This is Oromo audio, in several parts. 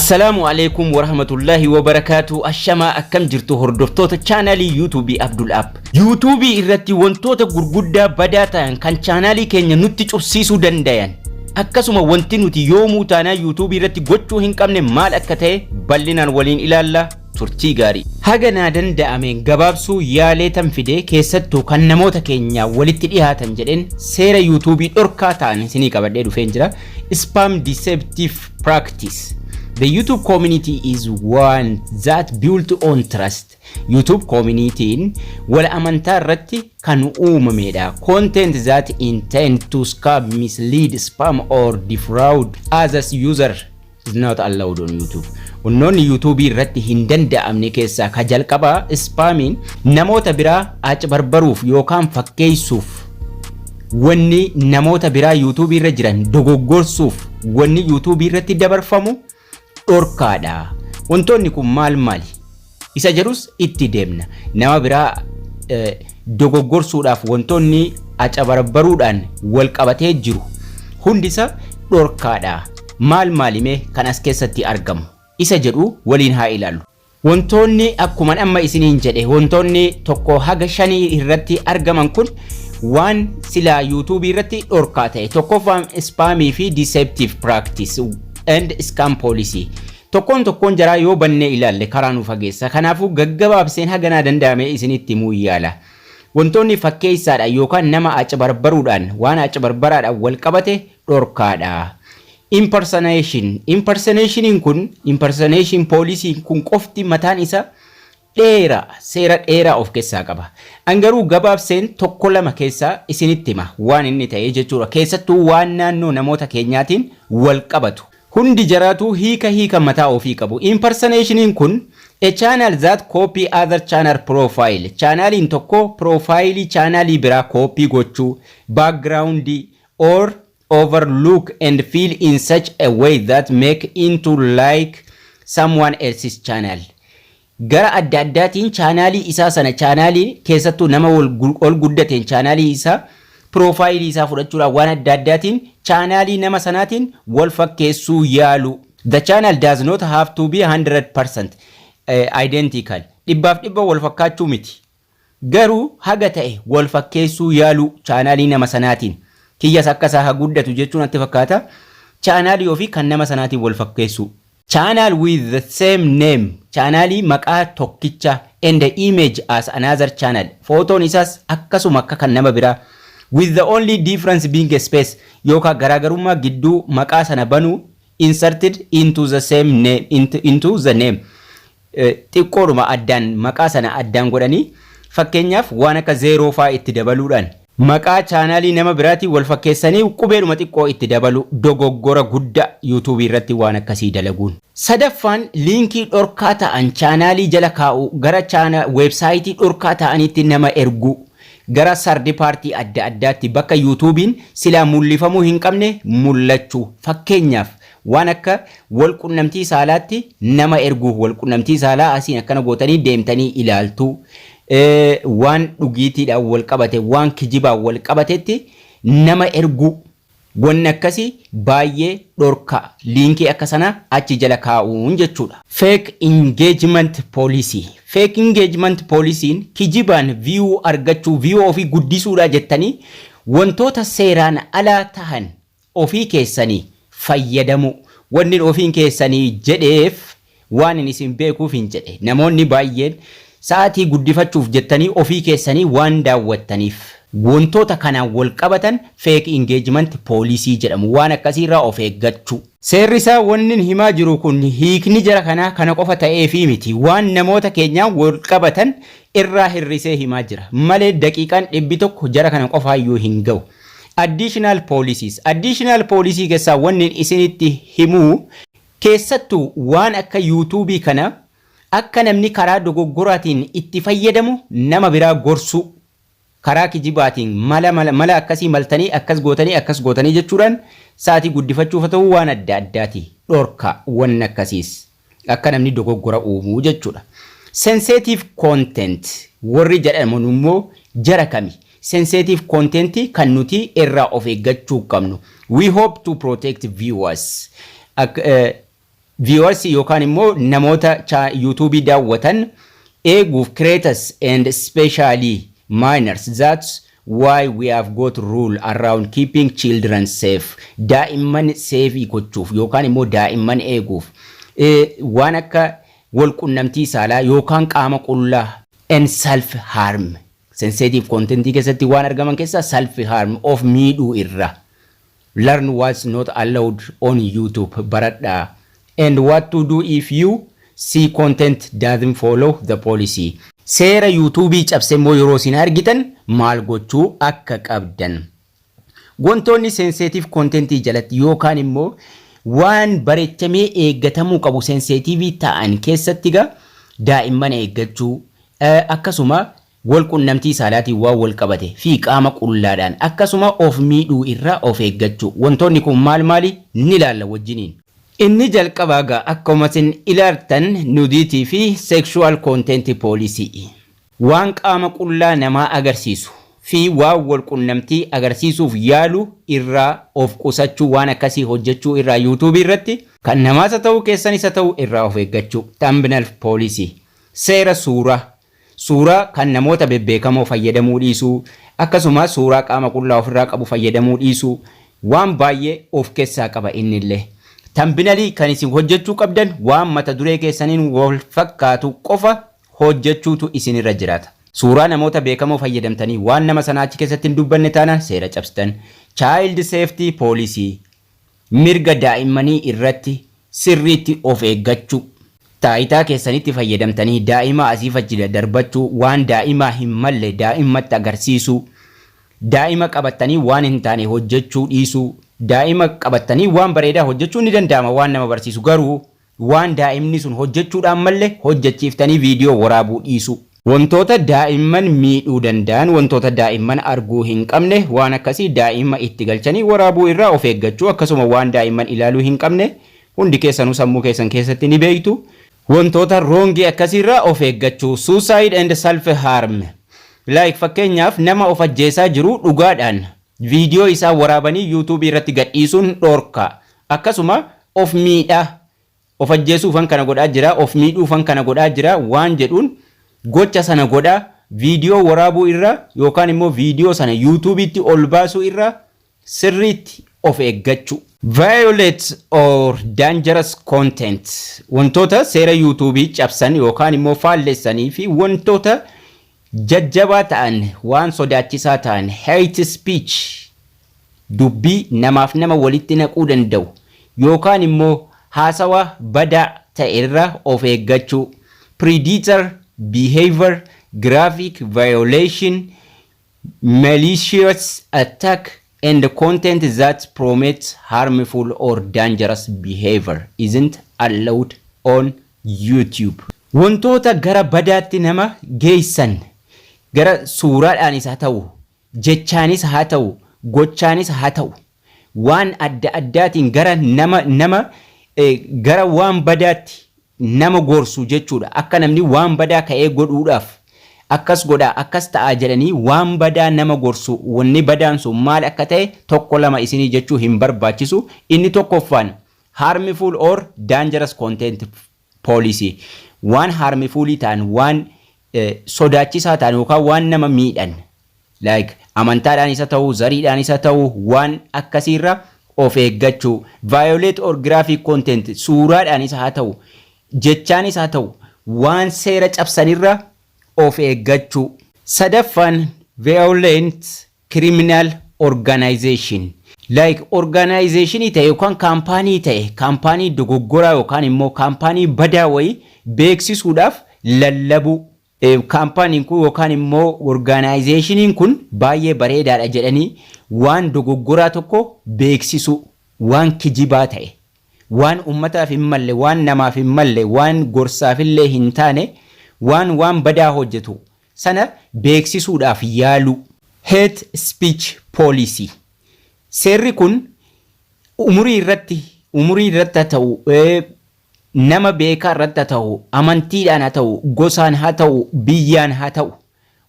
Assalaamu alaikum warahmatullahi wabarakaatu. Ashamaa, akkam jirtu hordoftoota chaanaalii Yuutuubii Abdul App? Yuutuubii irratti wantoota gurguddaa badaa ta'an kan chaanaalii keenya nutti cufsiisuu dandayan, akkasuma wanti nuti yoomuu taanaa Yuutuubii irratti gochuu hin qabne maal akka ta'e bal'inaan waliin ilaalla. Turtii gaarii. Haga naa danda'ameen gabaabsuu yaalee tan fide. Keessattuu kan namoota keenya walitti dhihaatan jedheen seera Yuutuubii dhorkaa ta'an isinii qabadhee dhufeen jira. Spam, deceptive practice. The YouTube community is one that built on trust. YouTube communityin wal amantaa irratti kan uumamedha. Content that intend to scam, mislead, spam or defraud others user is not allowed on YouTube. Wannoonni YouTube irratti hin danda'amne keessaa ka jalqabaa spamiin, namoota biraa acabarbaruuf yookaan fakkeessuuf, wanni namoota biraa YouTube irra jiran dogoggorsuuf wanni YouTube irratti dabarfamu dhorkaadha. Wantoonni kun maal maali? Isa jedhus itti deemna. Nama biraa dogoggorsuudhaaf wantoonni acabarbaruudhaan wal qabatee jiru hundisa dhorkaadha. Maal maalimee kan as keessatti argamu? Isa jedhu waliin haa ilaallu. Wantoonni akkuma amma isiniin jedhe, wantoonni tokko haga shanii irratti argaman kun waan silaa Yuutuubii irratti dhorkaa ta'e. Tokkoffaan spamii fi deceptive practice and scam policy. Tokkoon tokkoon jaraa yoo bannee ilaalle karaa nu fageessa. Kanaafuu gaggabaabseen haganaa danda'ame isinitti himuu yaala. Wantoonni fakkeessaadha yookaan nama acabarbaruudhaan, waan acabarbaraadhaan wal qabate dhorkaadha. Impersonation. Impersonationiin kun, impersonation policyn kun qofti mataan isa dheeraa, seera dheeraa of keessaa qaba. An garuu gabaabseen tokko lama keessaa isinitti hima waan inni ta'e jechuudha. Keessattuu waan naannoo namoota keenyaatiin wal qabatu. Hundi jaraatu hiika hiika mataa ofii qabu. Impersonationiin kun a channel that copy other channel profile. Chaanaaliin tokko profaayilii chaanaalii biraa copy gochuu, background or overlook and feel in such a way that make into like someone else's channel. Gara adda addaatiin chaanaalii isaa sana, chaanaalii keessattuu nama ol guddateen chaanaalii isaa piroofaayilii isaa fudhachuudhaan waan adda addaatiin chaanaalii nama sanaatiin wal fakkeessuu yaalu. The channel does not have to be 100% identical. 100% wal fakkaachuu miti. Garuu haga ta'e wal fakkeessuu yaalu chaanaalii nama sanaatiin. Kiyyas akka isaa haa guddatu jechuun natti fakkaata. Chaanaalii ofii kan nama sanaatiin wal fakkeessuu. Channel with the same name. Chaanaalii maqaa tokkicha and the image as another channel. Footoon isaas akkasuma akka kan nama biraa. With the only difference being a space, yookaan garaagarummaa gidduu maqaa sana banuu inserted into the same name, into the name. Xiqqoodhuma addaan maqaa sana addaan godhanii, fakkeenyaaf waan akka zeeroo faa itti dabaluudhaan maqaa chaanaalii nama biraatiin wal fakkeessanii qubeedhuma xiqqoo itti dabalu, dogoggora guddaa Yuutuubii irratti waan akkasii dalaguun. Sadaffaan liinkii dhorkaa ta'an chaanaalii jala kaa'u, gara chaana weebsaayitii dhorkaa ta'anitti nama ergu, gara third party adda addaatti bakka Yuutuubiin silaa mul'ifamuu hin qabne mul'achuu. Fakkeenyaaf waan akka walqunnamtii saalaatti nama ergu, walqunnamtii saalaa asiin akkana gootanii deemtanii ilaaltu, waan dhugiitiidhaan wal qabate, waan kijibaan wal qabatetti nama ergu, wanni akkasii baay'ee dhorka, liinkii akka sana achi jala kaa'uun jechuudha. Fake engagement policy. Fake engagement policy'n kijibaan view argachuu, view ofii guddisuudha jettanii wantoota seeraan alaa tahan ofii keessanii fayyadamu. Wanni ofiin keessanii jedheef waan inni isin beekuuf hin jedhe. Namoonni baay'een sa'aatii guddifachuuf jettanii ofii keessanii waan daawwattaniif wantoota kanaan wal qabatan fake engagement policy jedhamu, waan akkasiirraa of eeggachuu. Seerri isaa wanni himaa jiru kun hiikni jara kanaa kana qofa ta'eefii miti, waan namoota keenyaan wal qabatan irraa hir'isee himaa jira malee daqiiqaan 100 jara kana qofaayyuu hin ga'u. Additional policies. Additional policy keessaa wanni isinitti himuu keessattuu waan akka Yuutuubii kana akka namni karaa dogoggoraatiin itti fayyadamu nama biraa gorsuu, karaa kijibaatiin mala mala akkasii maltanii akkas gootanii akkas gootanii jechuudhaan sa'aatii guddifachuuf ta'uu waan adda addaati dhorka, wanni akkasiis akka namni dogoggora uumuu jechuudha. Sensitive content warri jedhaman immoo jara kami? Sensitive content kan nuti irraa of eeggachuu qabnu. We hope to protect viewers. Viewers yookaan immoo namoota YouTubeii daawwatan eeguuf, creators and especially minors. That's why we have got rule around keeping children safe. Daa'imman safe gochuuf yookaan immoo daa'imman eeguuf waan akka walqunnamtii saalaa yookaan qaama qullaa and self harm, sensitive content keessatti waan argaman keessaa self harm, of miidhuu irra. Learn what's not allowed on YouTube, baradhaa, and what to do if you see content doesn't follow the policy. Seera YouTubeii cabse immoo yeroo isin argitan maal gochuu akka qabdan. Wantoonni sensitive contentii jalatti yookaan immoo waan bareechamee eeggatamuu qabu sensitiivii ta'an keessatti gaa daa'imman eeggachuu, akkasuma wal qunnamtii saalaatiin waan wal qabate fi qaama qullaadhaan, akkasuma of miidhuu irraa of eeggachuu. Wantoonni kun maal maali ni ilaalla wajjiniin. Inni jalqabaa gaa akkuma isin ilaaltan nudity fi sexual content policy. Waan qaama qullaa namaa agarsiisu fi waan wal qunnamtii agarsiisuuf yaalu irraa of qusachuu, waan akkasii hojjechuu irraa YouTubeii irratti kan namaas haa ta'u keessanis haa ta'u irraa of eeggachuu. Thumbnail policy, seera suuraa, suuraa kan namoota bebbeekamoo fayyadamuu dhiisuu, akkasuma suuraa qaama qullaa ofirraa qabu fayyadamuu dhiisuu, waan baay'ee of keessaa qaba innillee. Thumbnailii kan isin hojjechuu qabdan waan mata duree keessaniin wal fakkaatu qofa hojjechuutu isinirra jiraata. Suuraa namoota beekamoo fayyadamtanii waan nama sanaa achi keessatti hin dubbanne taanaan seera cabsitan. Child safety policy, mirga daa'immanii irratti sirriitti of eeggachuu. Taayitaa keessanitti fayyadamtanii daa'ima asiif achi daddarbachuu, waan daa'imaa hin malle daa'immatti agarsiisuu, daa'ima qabattanii waan hin taane hojjechuu dhiisuu, daa'ima qabattanii waan bareedaa hojjechuu ni danda'ama, waan nama barsiisu, garuu waan daa'imni sun hojjechuudhaan malle hojjechiiftanii viidiyoo waraabuu dhiisuu. Wantoota daa'imman miidhuu danda'an, wantoota daa'imman arguu hin qabne, waan akkasii daa'ima itti galchanii waraabuu irraa of eeggachuu, akkasuma waan daa'imman ilaaluu hin qabne hundi keessanuu sammuu keessan keessatti ni beektu. Wantoota wrongii akkasiirraa of eeggachuu. Suicide and self harm. Like fakkeenyaaf nama of ajjeesaa jiru dhugaadhaan viidiyoo isaa waraabanii YouTubeii irratti gadhiisuun dhorka. Akkasuma of miidhaa, of ajjeesuufan kana godhaa jira, of miidhuufan kana godhaa jira waan jedhuun gocha sana godhaa viidiyoo waraabuu irra yookaan immoo viidiyoo sana YouTubeiitti ol baasuu irra sirriitti of eeggachuu. Violent or dangerous content, wantoota seera YouTubeii cabsan yookaan immoo faallessanii fi wantoota jajjabaa ta'an, waan sodaachisaa ta'an, hate speech, dubbii namaaf nama walitti naquu danda'u yookaan immoo haasawa badaa ta'e irra of eeggachuu. Predator behavior, graphic violation, malicious attack and content that promotes harmful or dangerous behavior isn't allowed on YouTube. Wantoota gara badaatti nama geessan, gara suuraadhaanis haa ta'u, jechaanis haa ta'u, gochaanis haa ta'u, waan adda addaatiin gara nama gara waan badaatti nama gorsu jechuudha. Akka namni waan badaa ka'ee godhuudhaaf akkas godhaa, akkas ta'aa jedhanii waan badaa nama gorsu, wanni badaan sun maal akka ta'e tokko lama isinii jechuu hin barbaachisu. Inni tokkoffaan harmful or dangerous content policy, waan harmfulii ta'an, waan sodaachisaa ta'an yookaan waan nama miidhan, like amantaadhaan isa ta'u, zariidhaan isa ta'u, waan akkasiirra of eeggachuu. Violent or graphic content, suuraadhaan isa haa ta'u, jechaanis haa ta'u, waan seera cabsanirra of eeggachuu. Sadaffaan violent criminal organization, like organizationii ta'e yookaan kaampaanii ta'e, kaampaanii dogoggoraa yookaan immoo kaampaanii badaa wayii beeksisuudhaaf lallabuu. Kaampaaniin kun yookaan immoo organizationiin kun baay'ee bareedaadha jedhanii waan dogoggoraa tokko beeksisu, waan kijibaa ta'e, waan ummataaf hin malle, waan namaaf hin malle, waan gorsaafillee hin taane, waan badaa hojjetu sana beeksisuudhaaf yaalu. Hate speech policy. Seerri kun umurii irratti haa ta'u, nama beekaa irratti haa ta'u, amantiidhaan haa ta'u, gosaan haa ta'u, biyyaan haa ta'u,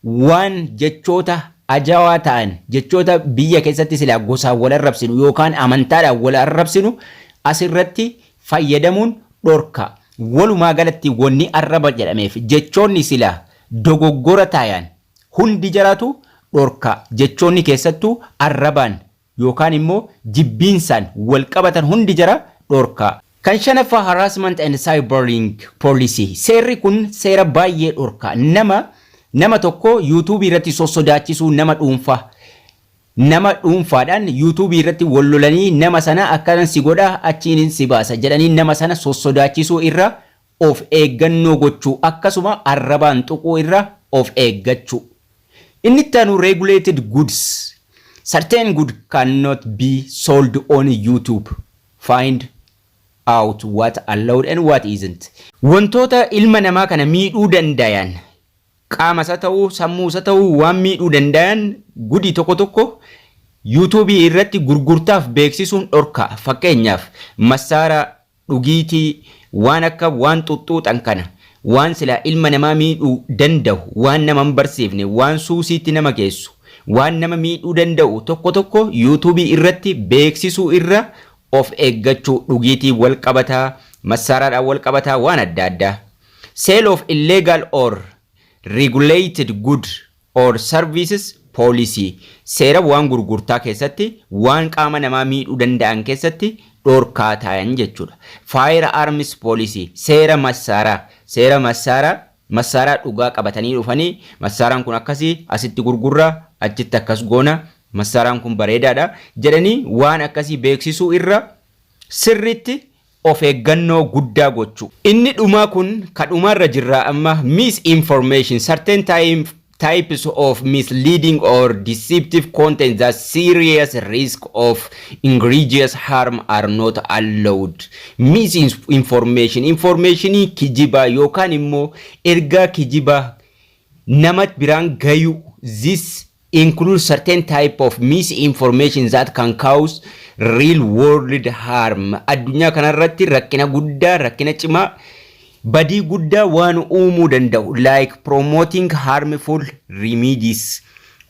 waan jechoota ajaa'aa ta'an, jechoota biyya keessatti silaa gosaan wal arrabsinu yookaan amantaadhaan wal arrabsinu asirratti fayyadamuun dhorka. Walumaa galatti wanni arraba jedhameef jechoonni silaa dogoggora taayan hundi jaraatu dhorka. Jechoonni keessattuu arrabaan yookaan immoo jibbiinsaan wal qabatan hundi jara dhorka. Kan shanaffaa, harassment and cyberbullying policy. Seerri kun seera baay'ee dhorka. Nama tokko YouTubeii irratti sossodaachisuu, nama dhuunfaa. Nama dhuunfaadhaan YouTubeii irratti wal lolanii nama sana akkanan si godha, achiin si baasa jedhanii nama sana sossodaachisuu irra of eeggannoo gochuu, akkasuma arrabaan tuquu irra of eeggachuu. Inni itti aanu regulated goods. Certain good cannot be sold on YouTube. Find out what allowed and what isn't. Wantoota ilma namaa kana miidhuu dandayan, qaama isa ta'uu, sammuu isa ta'uu, waan miidhuu dandayan goodii tokko tokko YouTubeii irratti gurgurtaaf beeksisuun dhorka. Fakkeenyaaf massaara, dhugiitii, waan akka waan xuxxuuxan kana, waan silaa ilma namaa miidhuu danda'u, waan nama hin barsiifne, waan suusiitti nama geessu, waan nama miidhuu danda'u tokko tokko YouTubeii irratti beeksisuu irra of eeggachuu. Dhugiitii wal qabataa, massaaraadhaan wal qabataa, waan adda addaa. Sale of illegal or regulated good or services policy, seera waan gurgurtaa keessatti waan qaama namaa miidhuu danda'an keessatti dhorkaa ta'an jechuudha. Firearms policy, seera massaaraa, seera massaaraa, massaaraa dhugaa qabatanii dhufanii massaaraan kun akkasii, asitti gurgurraa, achitti akkas goona, massaaraan kun bareedaadha jedhanii waan akkasii beeksisuu irra sirriitti of eeggannoo guddaa gochuu. Inni dhumaa kun ka dhumaarra jirra amma, misinformation, certain time types of misleading or deceptive content that serious risk of egregious harm are not allowed. Misinformation, informationii kijibaa yookaan immoo ergaa kijibaa nama biraan gayu. This includes certain type of misinformation that can cause real world harm. Addunyaa kanarratti rakkina guddaa, rakkina cimaa, badii guddaa waan uumuu danda'u, like promoting harmful remedies,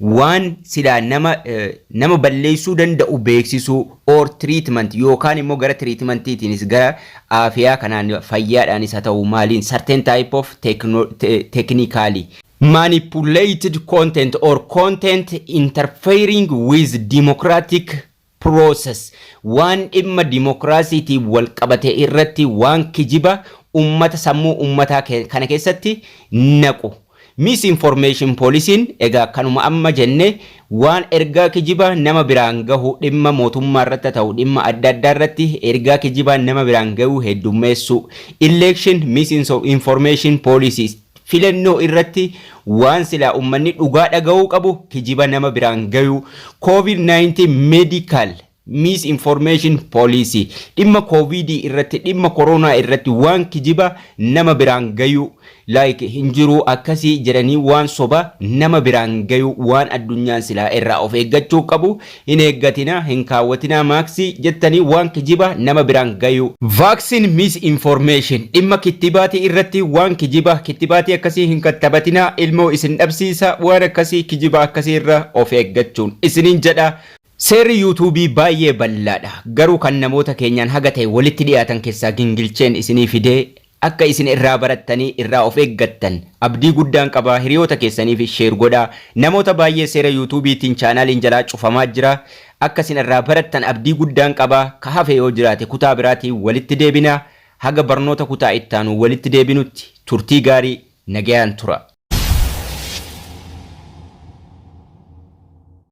waan silaa nama balleessuu danda'u beeksisuu, or treatment, yookaan immoo gara treatmentiitiinis, gara aafiyaa kanaan, fayyaadhaanis haa ta'u maaliin, certain type of technically manipulated content or content interfering with democratic process, waan dhimma dimokiraasiitiin wal qabate irratti waan kijiba ummata sammuu ummataa kana keessatti naqu. Misinformation policyn egaa kanuma amma jenne, waan ergaa kijibaa nama biraan gahu, dhimma mootummaa irratti ta'u, dhimma adda addaa irratti ergaa kijibaa nama biraan gahu heddummeessu. Election misinformation policies, filannoo irratti waan silaa ummanni dhugaa dhaga'uu qabu kijiba nama biraan gahu. COVID-19 medical misinformation policy, dhimma COVID irratti, dhimma koronaa irratti waan kijiba nama biraan gayu, like hin jiru akkasii jedhanii waan soba nama biraan gayu, waan addunyaan silaa irraa of eeggachuu qabu, hin eeggatina, hin kaawwatina maaksii jettanii waan kijiba nama biraan gayu. Vaccine misinformation, dhimma kittibaatii irratti waan kijiba, kittibaatii akkasii hin kattabatina, ilmoo isin dhabsiisa, waan akkasii, kijiba akkasii irra of eeggachuun isiniin jedha. Seerri YouTubeii baay'ee bal'aadha. Garuu kan namoota keenyaan haga ta'e walitti dhiyaatan keessaa gingilcheen isinii fidee akka isin irraa barattanii irraa of eeggattan abdii guddaan qaba. Hiriyoota keessaniif share godhaa. Namoota baay'ee seera YouTubeiitiin channeliin jalaa cufamaa jira. Akka isin irraa barattan abdii guddaan qaba. Ka hafe yoo jiraate kutaa biraatiin walitti deebina. Haga barnoota kutaa ittaanu walitti deebinutti turtii gaarii, nagayaan tura.